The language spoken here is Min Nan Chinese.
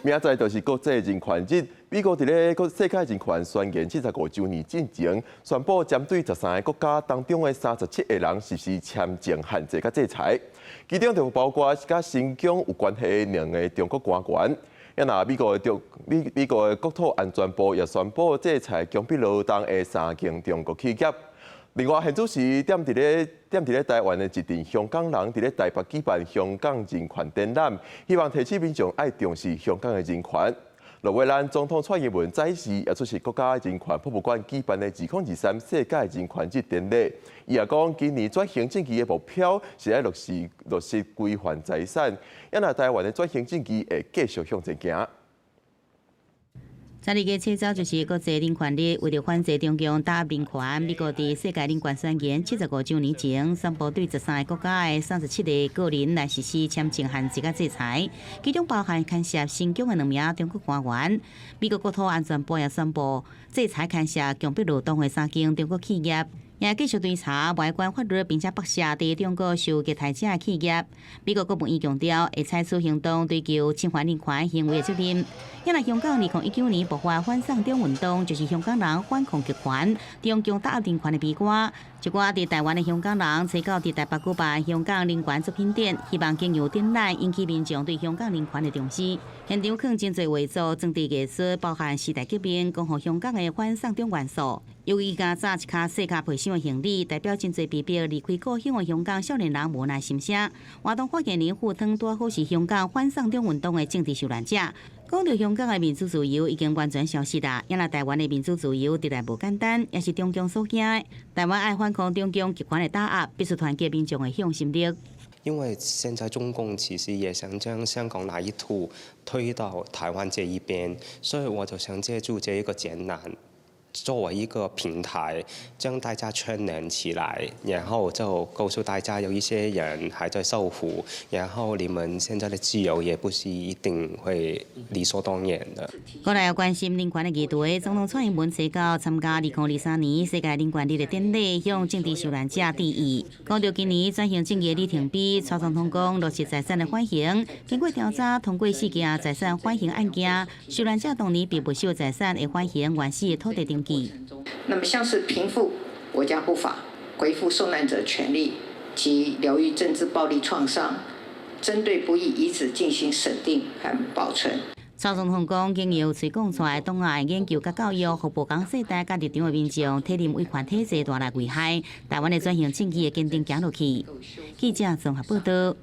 明仔載就是國際人權日，美國佇咧國世界人權宣言75週年進前，宣布針對13個國家當中的37個人實施簽證限制佮制裁，其中就包括佮新疆有關係的兩个中國官員。啊若美國的中美美國的國土安全部也宣布制裁強迫勞動的三間中國企業。另外，現此時踮佇咧台灣的一陣香港人，佇咧台北舉辦香港人權展覽，希望提醒民眾愛重視香港的人權。落尾，咱總統蔡英文早時也出席國家人權博物館舉辦的2023世界人權日典禮。伊也講，今年轉型正義的目標是愛落實歸還財產，啊若台灣的轉型正義會繼續向前行。12月7號就是國際人權日，為著反制中共打壓人權，美國佇世界人權宣言75週年前，宣布對13個國家的37個個人來實施簽證限制佮制裁，其中包含牽涉新疆的兩名中國官員。美國國土安全部也宣布制裁牽涉強迫勞動的三間中國企業。也繼續追查違反法律並且剝削佇中國受虐待者的企業。美國國務院強調會採取行動追究侵犯人權行為的責任。因為香港2019年爆發反送中運動，就是香港人反抗極權、中共打壓人權的悲歌。一寡佇台灣的香港人，初九佇台北舉辦香港人權作品展，希望經由展覽引起民眾對香港人權的重視。現場囥真濟畫作、裝置藝術，包含時代革命、光復香港的反送中元素。由於共紮一跤細跤皮箱的行李，代表真濟被迫離開故鄉的香港少年人無奈心聲。活動發言人傅湯拄好是香港反送中運動的政治受難者。講到香港的民主自由已經完全消失啦，啊若台灣的民主自由實在無簡單，也是中共所驚的。台灣愛反抗中共極權的打壓，必須團結民眾的向心力。因為現在中共其實也想將香港那一套推到台灣這一邊，所以我就想借助這一個展覽，作為一個平台，將大家串聯起來，然後就告訴大家有一些人還在受苦，然後你們現在的自由也不是一定會理所當然的。過來關心人權的議題，總統蔡英文初九參加2023年世界人權日的典禮，向政治受難者致意。講到今年轉型正義的里程碑，蔡總統講落實財產的緩刑，經過調查，通過四件財產緩刑案件，受難者當年被沒收財產的緩刑原始的土地登記。那麼像是平復國家不法、恢復受難者權利及療癒政治暴力創傷，針對不義遺址進行審定和保存。蔡總統講，經由催講出來檔案研究佮教育，予無仝世代佮立場的民眾體認威權體制帶來危害，台灣的轉型正義會堅定行落去。記者綜合報道。